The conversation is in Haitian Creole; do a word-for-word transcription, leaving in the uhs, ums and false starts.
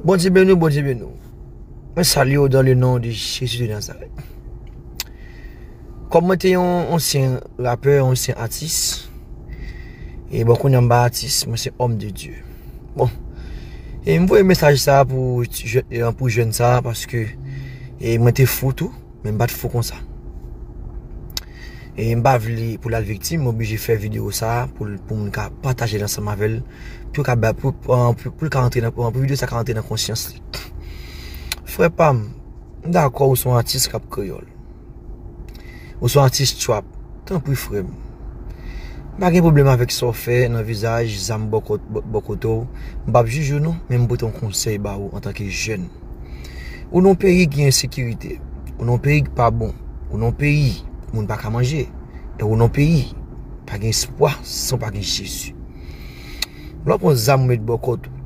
Bondye beni w, Bondye beni w. Mwen salye w dans le nom de Jésus de Nazareth. Kòm mwen te yon ansyen rapè, yon ansyen atis, e bon, kounye a m pa atis, mwen se homme de Dieu. Bon, e m voye mesaj sa pou, pou jèn sa, paske e mwen te fou tou, men m pa t fou konsa. E m pa vle pou l al viktim, m oblije fè videyo sa pou, pou moun ka pataje l ansanm avè l, pou l ka, pou, pou, pou l ka antre nan, pou videyo sa ka antre nan konsyans li. Frè pa m, m dakò ou se yon atis rap kreyòl. Ou se yon atis trap. Tanpri frè m. M pa gen pwoblèm avèk sa w fè nan vizaj, zam bò kot, bò, bò kote w. M p ap jije w non, men m pote yon konsèy ba ou antanke jèn. Ou nan yon peyi ki ensekirite. Ou nan yon peyi ki pa bon. Ou nan yon peyi moun pa ka manje. E ou nan yon peyi pa gen espwa san pa gen Jezi. Lè w pran zam ou met bò kot ou,